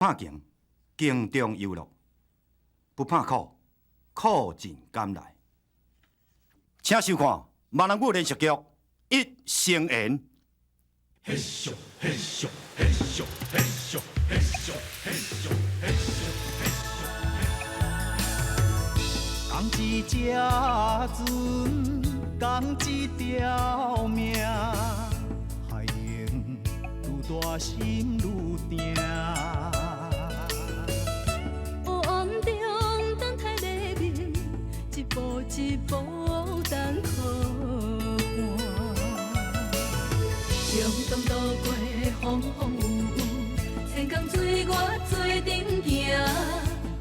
拍穷，穷中有乐；不怕苦，苦尽甘来。请收看闽南语连续剧《一生缘》。嘿咻嘿咻嘿咻嘿咻嘿咻嘿咻嘿咻嘿咻。仝一只船，仝一条命，海浪愈大心愈定。黑暗中等待黎明，一步一步等靠岸。勇敢渡过风风雨雨，千江水我做阵行。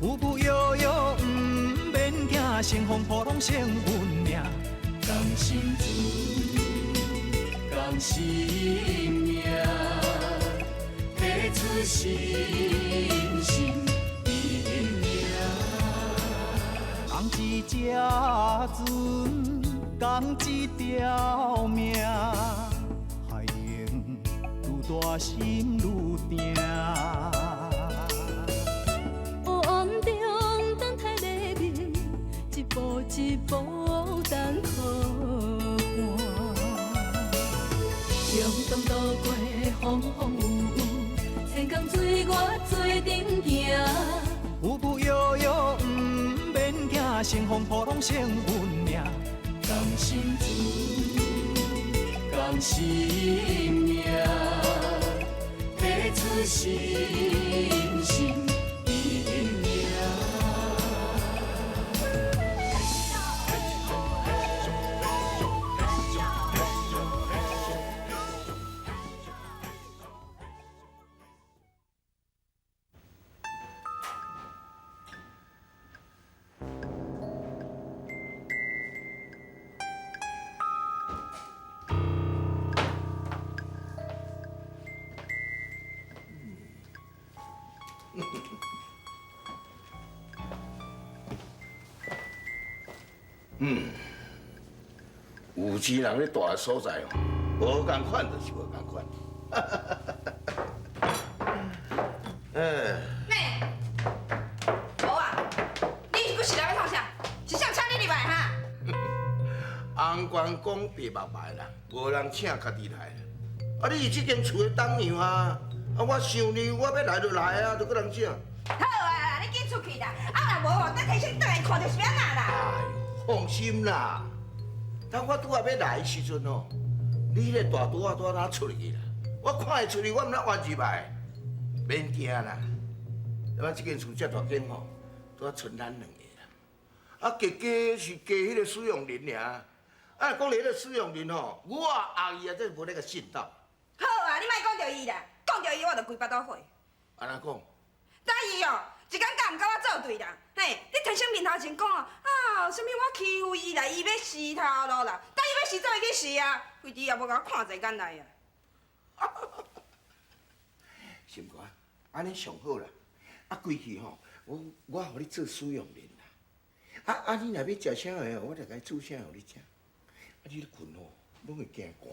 有无摇摇毋免惊，乘风破浪胜运命。仝心船，仝心命，彼此心心意命。仝一只船，仝一条命，海浪愈大心愈定。黑暗中等待黎明，一步一步等靠岸。勇敢渡过风风雨雨，千江水我做阵行。有无摇摇毋免惊，乘风破浪胜运命。仝心船，仝心命，彼此心心意命。有钱人咧蹛的所在哦，無仝款就是無仝款。哎，妹，無啊，你閣是來欲創啥？是誰請你入來哈？紅官講白目白啦，無人請家己來啦。啊，你是這間厝的董娘啊，啊，我想你，我欲來就來啊，就閣人請。好啊，你緊出去啦！啊，若無吼，等提醒轉來看著是欲按怎啦？哎呦，放心啦，當我拄仔欲來的時陣哦，你彼个大拄仔拄仔出去啦，我看伊出去，我毋敢冤入來，免驚啦。我這間厝遮大間吼，拄仔賰咱兩個啦。啊，加加是加彼个使用人爾。啊，講彼个使用人吼，我阿姨啊，這無咧共信道。好啊，你莫講著伊啦，講著伊我就規腹肚火。按怎講？知伊哦，一工敢毋佮我做對啦，嘿，你提醒面頭前講哦，啊，啥物我欺負伊啦，伊欲死頭路啦，等伊欲死，做伊去死啊，非佇也無共我看在眼內啊。心肝，按呢上好啦。啊，規氣吼，我予你做使用人啦。啊啊，你若欲食啥个，我就共你煮啥予你食。啊，你咧睏吼，攏會驚寒。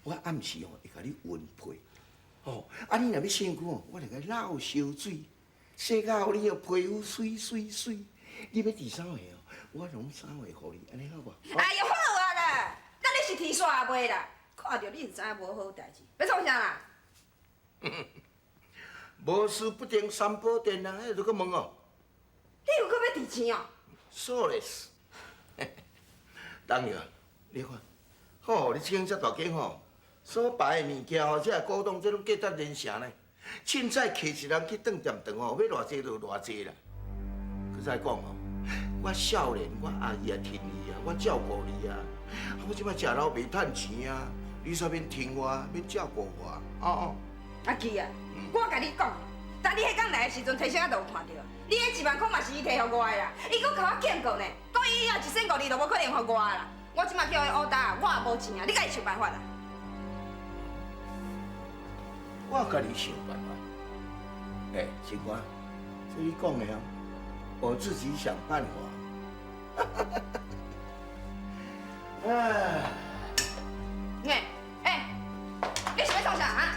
我暗時吼會共你溫被，吼。啊，你若欲洗身軀吼，我就共你滷燒水，洗到予你哦皮膚媠媠媠。你欲佇啥貨哦？我攏啥貨予你，按呢好無？哎喲，好啊啦，等你是天煞袂啦？看著你就知影無好代誌，欲創啥啦？無事不登三寶殿啊！彼就閣問哦。你有閣欲提錢哦？そうです。董娘，你看，吼，你這間遮大間吼，所擺的物件吼，這古董這攏價值連城呢。凊彩揢一人去當店長吼，欲偌濟就偌濟啦。閣再講吼，我少年，我阿姨也疼你啊，我照顧你啊。我這擺食老袂趁錢啊，你煞免疼我，免照顧我，哦哦。阿基啊，我共你講，當你彼工來的時陣，提醒我就有看著，你彼1萬塊嘛是伊提予我的啦，伊閣共我警告呢，講伊以後一仙五二都無可能予我啦。我這擺叫伊烏搭，我也無錢啊，你家己想辦法啦。我家己想辦法。欸，心肝，這你講的哦，我自己想辦法。哎。欸，欸，你是欲創啥啊？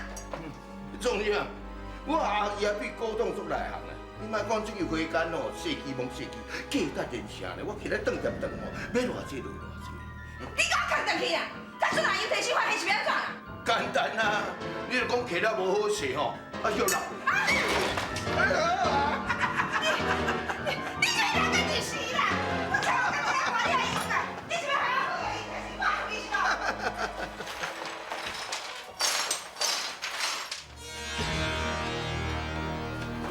創啥？我阿姨啊对古董足内行啊，你莫讲这个花间哦，设计罔设计，价值连城咧。我起来转点转吼，欲偌济就偌济。你共我囥转去啊！假使若伊提醒发现是欲按怎啦？简单啊，你若讲摕了无好势吼，啊小啦。你这人真是死啦！我看我刚才看你还用啊？你是欲害我？你是无？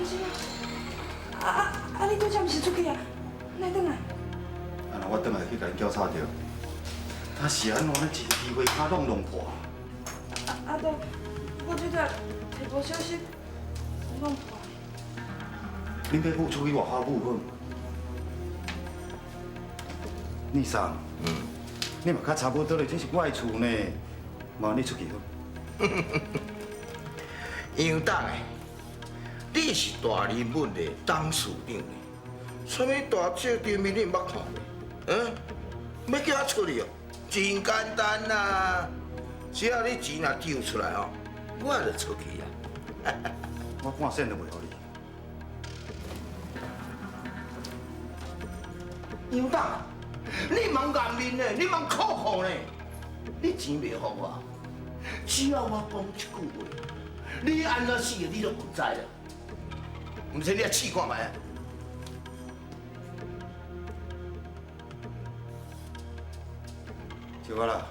医生啊，你拄才毋是出去啊？哪会转来？啊，若我转来去共𪜶调查著，他是按怎咧？一个机会跤拢弄破。啊对，我拄才提无小心弄破。恁爸母出去外口舞好？你桑，你嘛较差不多咧，这是我的厝呢，麻烦你出去好。杨董的，你是大人物的董事长呢，啥物大小场面你毋捌看过？嗯，欲叫我出去哦，真简单啦，只要你钱若丢出来哦，我就出去啊。我半仙都袂予你。杨董，你茫颜面呢？你茫酷酷呢？你钱袂予我，只要我讲一句话，你按怎死的你都毋知啦。毋信你来试看觅啊！少我啦，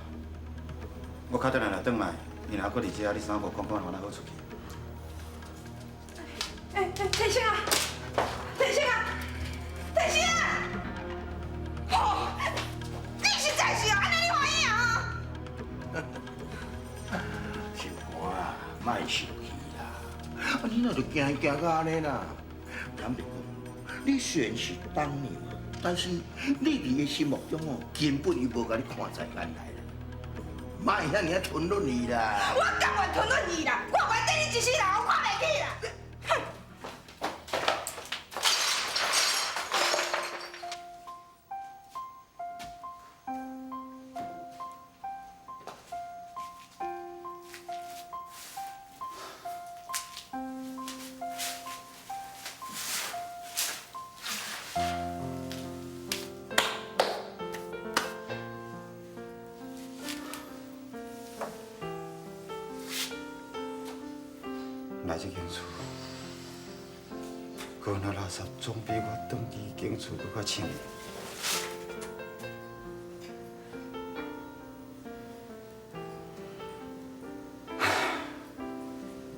我较等下若转来，伊若犹阁伫遮，你三步看看，予咱好出去。哎哎，提醒啊！提醒啊！提醒啊！吼！你实在是哦，按呢你欢喜啊？小可啊，莫生气啦！啊，你哪就惊惊到按呢啦？坦白讲，你虽然是董娘，但是你伫伊心目中哦，根本伊无共你看在眼内啦。莫遐尔啊吞忍伊啦！我甘愿吞忍伊啦，我愿缀你一世人，我看袂起啦！哼！来这间厝，阁那垃圾总比我转去彼间厝阁较清。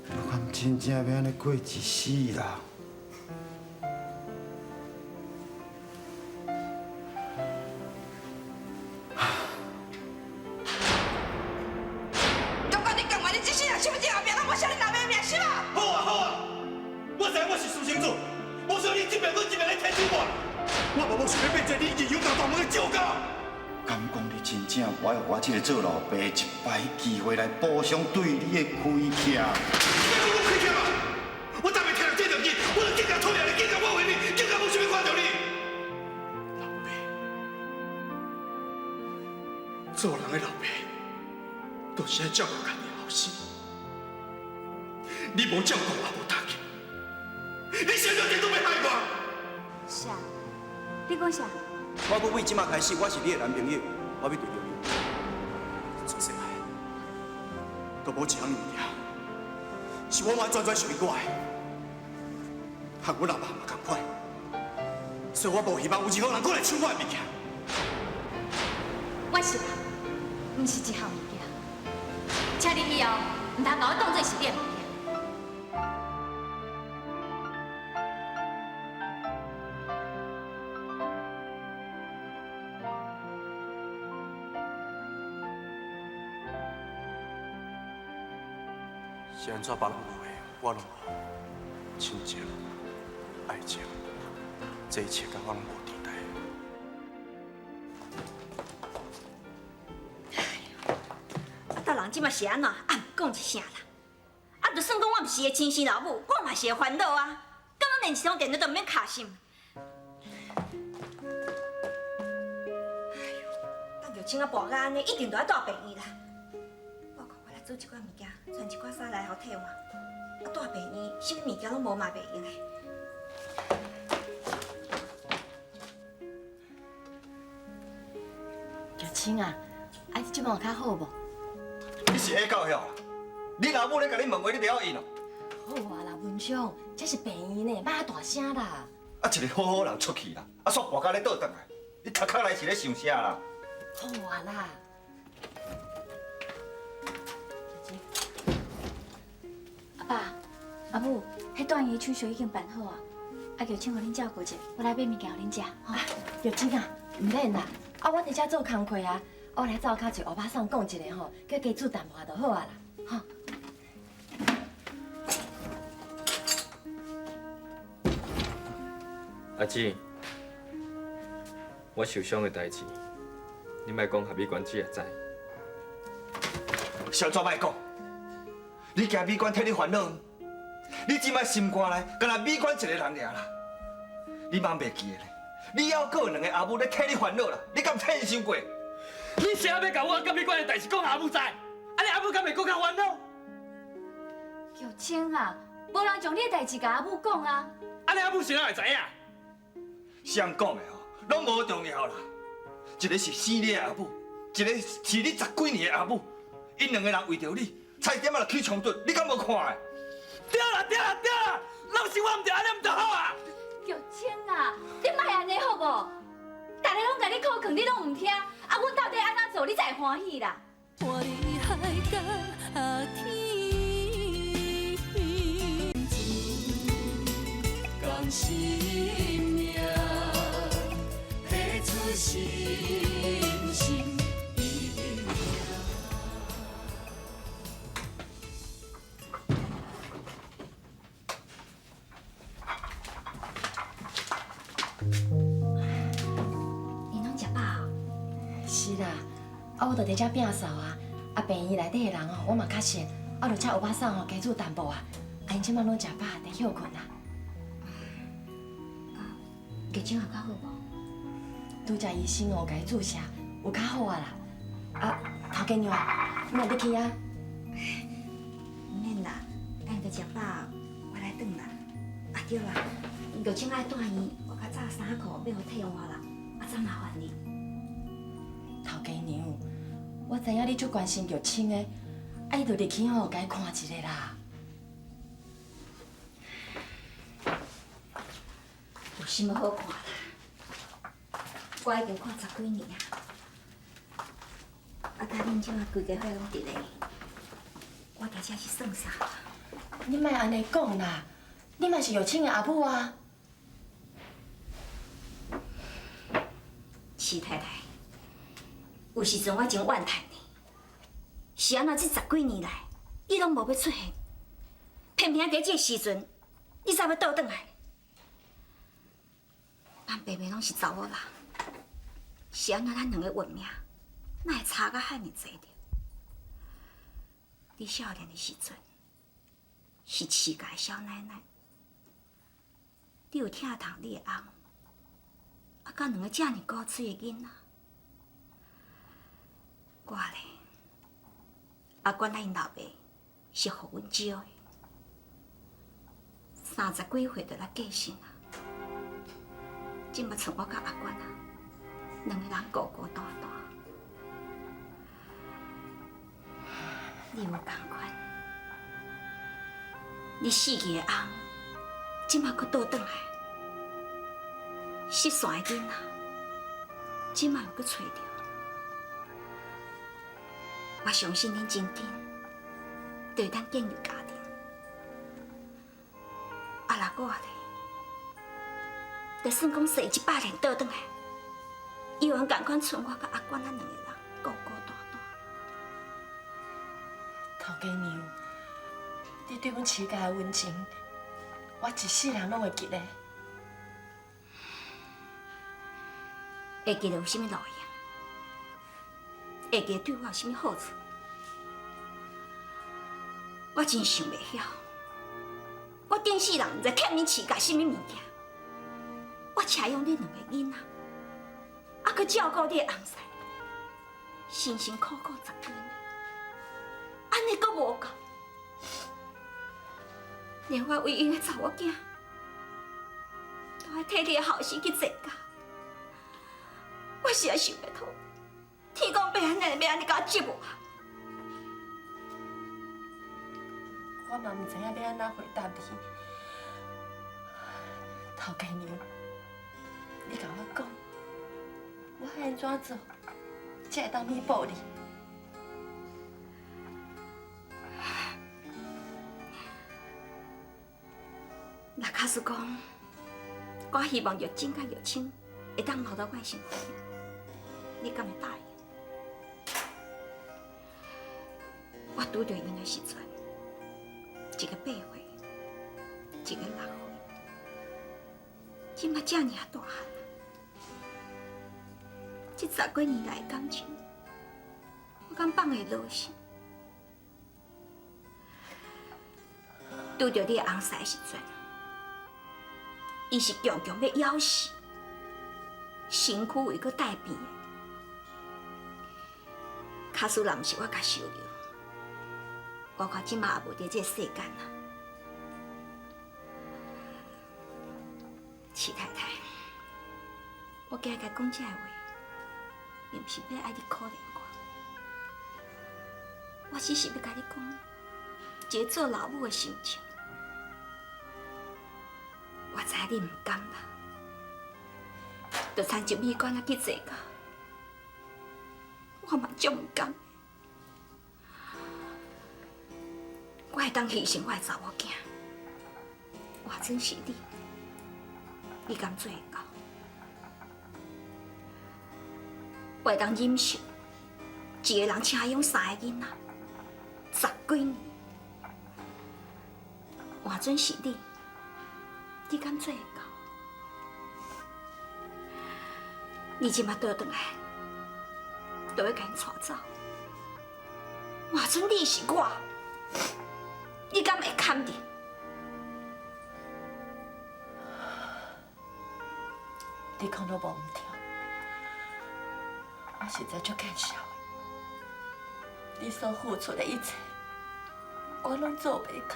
我敢真正欲按呢过一世人？感觉你甘愿你这世人身份证后壁拢无写你老爸的名，是无？好啊好啊，我知影我是私生子，无需要你这边搁这边来提醒我。我嘛无想欲变做你义勇大门的酒家。敢讲你真正无爱予我这个做老爸一摆机会来补偿对你的亏欠？你讲我亏欠啊！我逐暝听到这条字，我就更加讨厌你，更加我恨你，更加无想欲看著你。老爸，做人的老爸，就是爱照顾家己的后生。你无照顾，也无打击，你现在都欲害我。啥？你讲啥？我阁为这马开始，我是你的男朋友，我欲对著你。自细汉，都无一项物件是完完全全属于我的，和阮阿爸嘛仝款，所以我无希望有任何人阁来抢我的物件。我是人，毋是一项物件，请你以后毋通共我当做是你的物件。是按怎别人有的，我拢无。亲情、爱情，这一切佮我拢无佇代。啊，别人这马是按怎？啊，讲一声啦。啊，就算讲我毋是伊的亲生老母，我嘛是会烦恼啊。敢若连一通电话都毋免敲心。哎呦，等玉清啊跋到按呢，一定著爱带病院啦。我看我来煮一寡物件，穿一寡衫来予替换。啊，蹛病院，啥物物件攏无嘛袂用的。玉清啊，啊你这摆有較好無？你是下教曉啦？你老母咧共你問話，你袂曉應哦？好啊啦，文昌，這是病院呢，莫大聲啦。啊，一個好好人出去啦，啊，煞跋甲咧倒轉來，你頭殼內是咧想啥啦？好啊啦。阿爸、阿母，彼住院的手續已經辦好啊，啊，玉清予恁照顧者，我來買物件予恁食。吼。玉清啊，毋免啦，啊，阮佇遮做工課啊，我來灶跤揣歐巴桑講一下吼，叫加煮淡薄就好啊啦，吼。阿姊，我受傷的代誌，你莫講，予美娟姊也知。小怎莫講？你驚美娟替你煩惱？你這擺心肝內，干焦美娟一個人爾啦。你茫袂記得咧？你猶閣有兩個阿母咧替你煩惱啦，你敢替想過？你是欲共我佮美娟的代誌講阿母知？按呢阿母敢會閣較煩惱？玉清啊，無人將你的代誌共阿母講啊。按呢阿母是哪會知影？誰講的吼，攏無重要啦。一個是生你的阿母，一個是你十幾年的阿母，𪜶兩個人為著你，差點仔就起衝突，你敢無看的？對啦對啦對啦，攏是我毋對，按呢毋就好啊？玉清啊，你莫按呢好無？逐个攏共你苦勸，你攏毋聽，啊，阮到底按怎做，你才會歡喜啦？看你海角天共心命，提出信心。你攏食飽？是啦，啊，我就佇遮摒掃啊，啊，病院內底的人哦，我嘛較熟，啊，就請歐巴桑吼加煮淡薄啊，啊，𪜶這擺攏食飽，佇歇睏啦。玉清有較好無？拄才醫生哦，共伊注射，有較好啊啦。啊，頭家娘，你若欲去啊？毋免啦，等伊食飽，我來轉啦。啊對啦，玉清愛住院，我較早衫褲欲予替換啦，啊，再麻煩你。頭家娘，我知影你足關心玉清的，啊，伊就入去吼，共伊看一下啦。有啥物好看啦？我已經看十幾年啊，啊，甲恁這馬規家伙攏佇咧，我佇遮是算啥？你莫按呢講啦，你嘛是玉清的阿母啊。徐太太，有時陣我真怨嘆你，是按怎這十幾年來，你攏無欲出現，偏偏佇這個時陣，你才欲倒轉來。咱白白攏是查某人，是按怎咱兩個運命，哪會差甲遐爾濟著？你少年的時陣，是飼家的少奶奶，你有疼痛你的翁，啊，佮兩個遮爾古錐的囡仔，我咧，阿娟仔𪜶老爸是予阮招的，30幾歲就來過身啊，這馬剩我佮阿娟啊，兩個人孤孤單單。你有仝款？你死去的翁，這馬閣倒轉來，失散的囡仔，這馬又閣揣著。我相信恁真緊，就會當建立家庭。啊，若我咧，就算講踅100年倒轉來，依然仝款剩我佮阿娟咱兩個人孤孤單單。頭家娘，你對阮徐家的溫情，我一世人攏會記得。會記得有啥物路用？會記得對我有啥物好處？我真想袂曉，我頂世人毋知欠恁徐家啥物物件，我捙養恁兩個囡仔，啊，閣照顧你的翁婿，辛辛苦苦10幾年，按呢閣無夠。连我唯一的查某囝，都爱替你的后生去坐监，我实在想袂通，天公伯安尼欲按呢共我折磨。我嘛毋知影欲按怎回答你，头家娘，你共我讲，我爱按怎做，才会当弥补你？若假使讲，我希望玉珍佮玉清会当留到我的身边，你敢会答应？我拄著𪜶的时阵，一个8岁，一个6岁，这马遮尔啊大汉啊，这10几年来的感情，我敢放会落是？拄著你的翁婿的时阵，伊是强强欲枵死，身躯会阁带病的。假使若毋是我共收留，我看这马也无伫这个世间啊。齐太太，我今日共讲这个话，并毋是欲爱你可怜我，我只是欲共你讲，一个做老母的心情。我知你毋甘啦，就亲像美娟仔去坐监，我嘛足毋甘。我会当牺牲我的查某囝，换转是你，你敢做会到？我会当忍受一个人请养3个囡仔10几年，换转是你，你敢做会到？你这马倒转来，就欲共𪜶带走，换转你是我，你敢会堪得？你讲都无毋对，我实在足见笑的。你所付出的一切，我拢做袂到，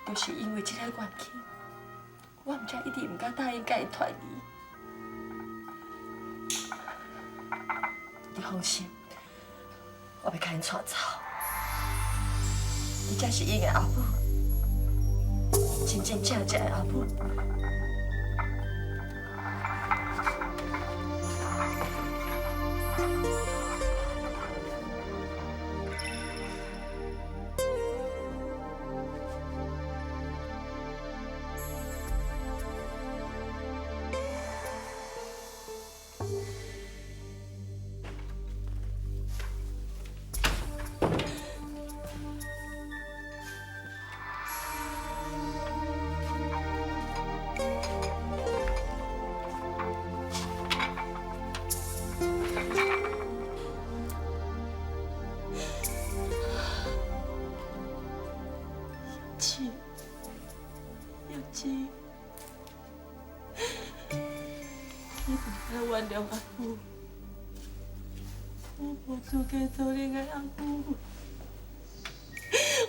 就是因为这个原因，我毋才一直毋敢答应佮伊团圆。你放心，我欲共𪜶带走。你才是𪜶的阿母，真真正正的阿母。原谅阿母，我无资格做恁的阿母，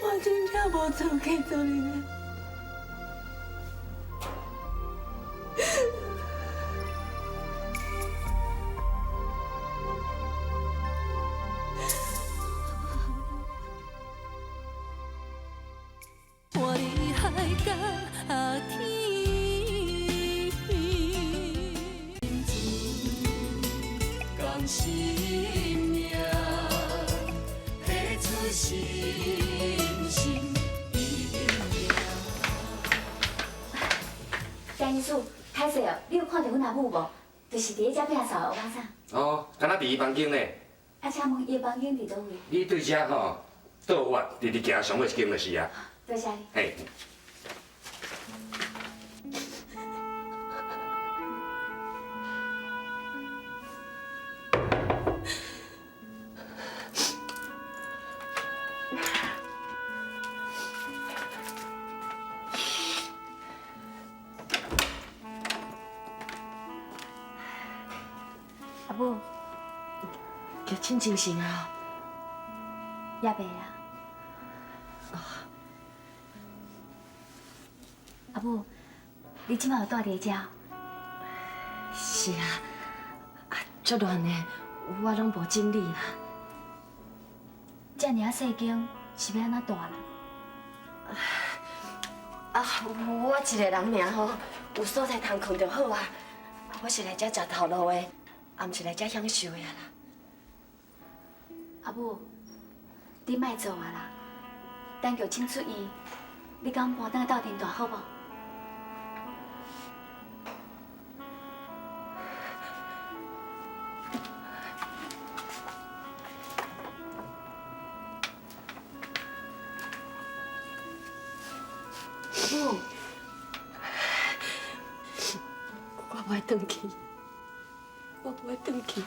我真正无资格做恁的。哦，敢若伫伊房间呢。啊，请问伊的房间伫佗位？你对遮吼，倒弯，直直行上尾一间就是啊。多谢你。嘿。阿母，玉清精神啊？也袂啊。哦，阿母，你這擺有蹛佇遮？是啊，啊，足亂的，我攏無整理啊。遮爾仔細間是欲按怎蹛啦？啊，我一个人爾吼，有所在通睏就好啊。我是來遮食頭路的，也毋是來遮享受的啊啦。阿母，你莫做啊啦，等玉清出院，你共阮搬轉來鬥陣蹛好無？母，我無愛轉去，我無愛轉去。